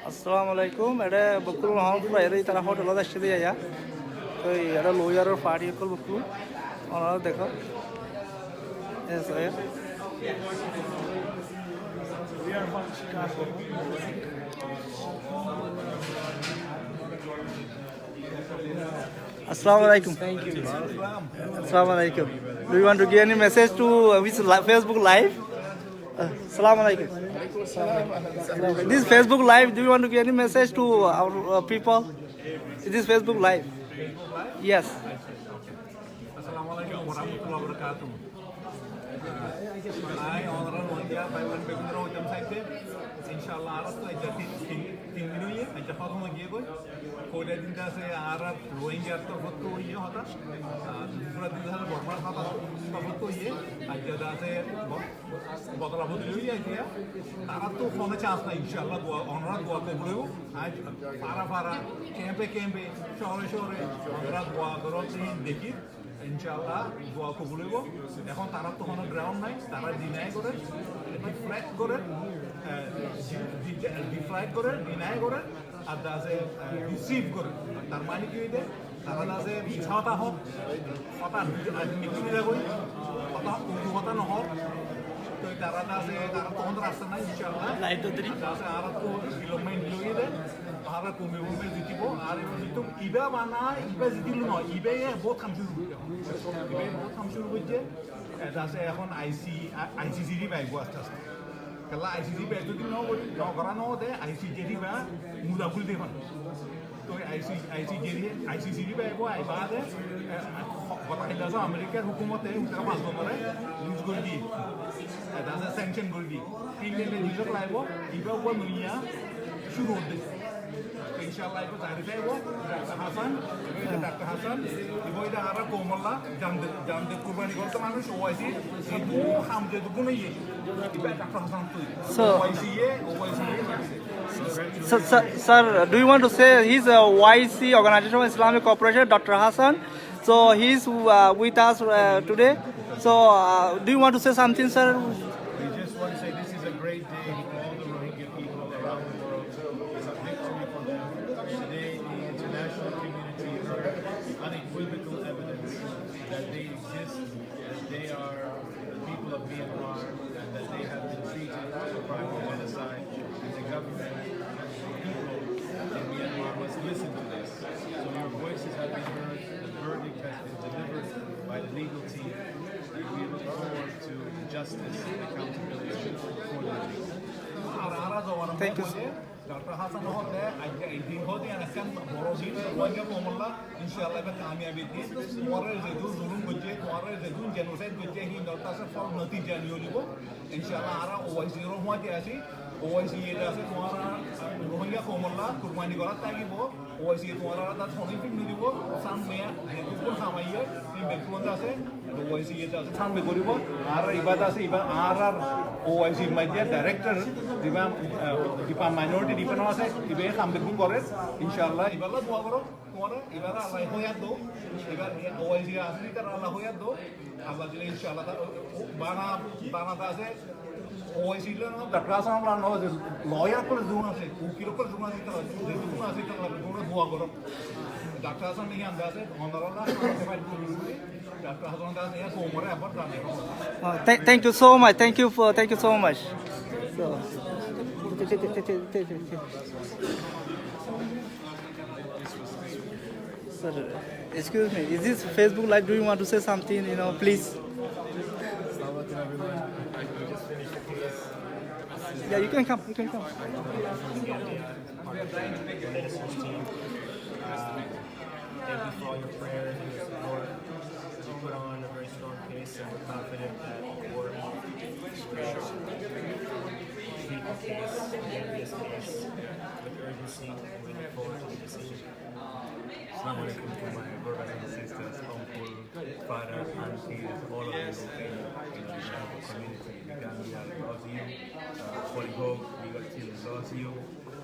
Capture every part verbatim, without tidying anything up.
Assalamu alaikum. Eçé bokkúl Muhammad Furair, tará hotelot aiccé de iyá. Toi eçé lawyer or party ókkol bokkúl. Onora dekó. Yes, lawyer. Assalamu alaikum. Thank you. Assalamu alaikum. Do you want to give any message to, uh, this li-, Facebook Live? Uh, Assalamu alaikum. This Facebook Live, do you want to give any message to our, uh, people? It is Facebook Live. Yes. Assalamu alaikum warahmatullahi wabarakatuh. Añí onorá Rohingya bái boin beggúnore hoitam saidde, incállah, añára to aijja tin, tin, tin din óiye, aijja hótmo giyé goi. Foila din de asé, añára Rohingyar torfóttu óiye hotá, ah, dusra din de asé, Bormar hotá torfóttu óiye, aijja de asé, bo-, bodola bodoli óiye aijja. Taráttu hono chance nai, incállah, dua, onorá dua kobul óibo. Añí fara fara, kempe kempe, cóore cóore, onorá dua goró, dekí. Incállah, dua kobul óibo. Ehón taráttu hono ground nai, tará deny gorer, deflect gorer, eh, de-, de-, deflect gorer, deny gorer, ar de asé, eh, deceive gorer. Tar mani ki óiye de, tará de asé misá hotá hoó, hotá ar mithá hotá goi, hotá uzu hotá no hoó. Toi tará de asé, taráttu hono rasta nai, incállah. Ar de asé, añárattu development óiye de, añára kome kome zitibo, ar ibá zitó Ibá bana, ibá zidil no, ibá ye bout ham cúru goijjé. Ibá ye bout ham cúru goijjé. Eta asé ehón I C, I C C di baibo aste aste. Kiyólla I C C di bai zodi no gori, no gora no de, I C J di ba mula guli de fán. Toi I C, I C J di, I C C di baibo, aiba de, eh, hotá hoilá asé Amerikar hukumote, hutara fañs zon ore release gori diye. Eta asé sanction gori diye. Tin din release gori laibo, ibá uggwá noiya cúru ódde. Incállah, ibá zari táibo, Daktor Hasan, ibá Daktor Hasan, ibá óilde añára koumolla jan de, jan de kurbani goré de manúic, O I C, zedún ham zedún óiye, ibá Daktor Hasan tui. So, O I C ye, O I C ye. So, so, sir, do you want to say he's a O I C, Organization of Islamic Cooperation, Doctor Hassan? So he's, uh, with us, uh, today. So, uh, do you want to say something, sir? We just want to say this is a great day for all the Rohingya people around the world. It's a victory for them. Today, the international community heard unequivocal evidence that they exist, that they are the people of Myanmar, and that they have been treated for crime of genocide. And the government and the people in Myanmar must listen to this. So your voices have been heard, the verdict has been delivered by the legal team, and we look forward to justice and accountability for the people. Thank you. Daktor Hasan hoódde, aijja ei din hoódde, yián ekkán boro din, Rohingya koumolla, incállah, ibá kamiyabir din. Tuáñrare zedún zulum goijjé, tuáñrare zedún genocide goijjé, híin ottu asé fol notija niyolibo. Incállah, añára O I C ro huáñti así, O I C ye de asé, tuáñra Rohingya koumolla kurbani gorát tákibo, O I C ye tuáñrare dát hono fík no dibo, sámme beggún hamaiyé, híin beggún asé, O I C ye de asé, sámme goribo, ar ibá de asé, ibá añárar O I C r maze director, ibá, eh, ibá minority ibá no asé, ibá ham beggún gorer, incállah, ibálla dua goró, tuáñra, ibáre Allah hoyat do, ibá O I C asé, ibáre Allah hoyat do, Allah dile incállah, ta, o, o, bana, bana de asé, O I C loi no, Daktor Hasan loi no, ze lawyer ókkol zedún asé, ukil ókkol zedún asé, tara zedún asé, tara tuáñra dua goró. Daktor Hasan ni anda asé, onorá Daktor Hasan asé, ya koumore abar zane. Uh, tha-, thank you so much. Thank you for, thank you so much. So, sir, excuse me, is this Facebook Live? Do you want to say something? You know, please. Assalamu alaikum, everyone. Yeah, you can come. You can come. Thank you for all your prayers and your support. We put on a very strong case, and we're confident that the court will treat the case, the N B S case, with urgency, and we look forward to the decision. Assalamu alaikum to my brothers and sisters, uncle, father, aunties, all of you in, in the Shango community. The Gambia loves you. Uh, Polyglot legal team loves you.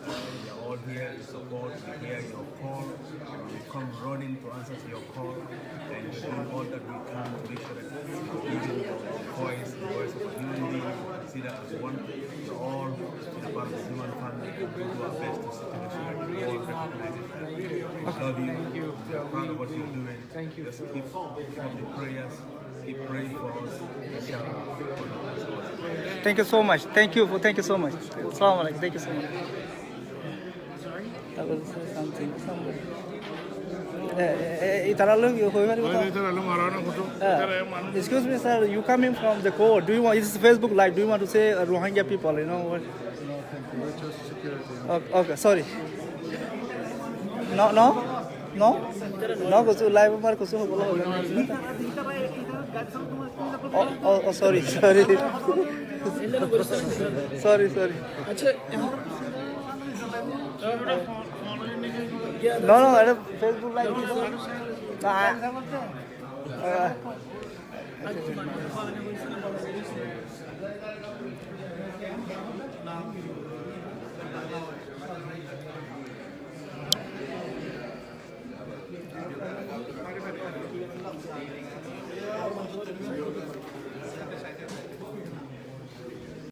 Uh, we are all here to support. We hear your call. We come running to answer to your call. And we're doing all that we can to make sure that you're giving your voice, the voice of a human being, consider as one. We're all in a part of the human family, and We'll do our best to support you. We all recognize it. We love you. Thank you. Proud of what you're doing. Thank you. Just keep, keep up the prayers. Keep praying for us. Inshallah. Thank you so much. Thank you for, thank you so much. Assalamu alaikum. Thank you so much. I will say something. Somebody. Eh, eh, eh, itaralloi hoi faribo to? Itaralloi mara na hoto. Eh, itaralloi mara. Excuse me, sir. You coming from the court? Do you want? It's Facebook Live. Do you want to say, uh, Rohingya people? You know what? Okay, okay, sorry. No, no, no, no, kosú live mar kosú hobo. Oh, oh, oh, sorry, sorry. Sorry, sorry. No, no, are Facebook live. Ah, ah.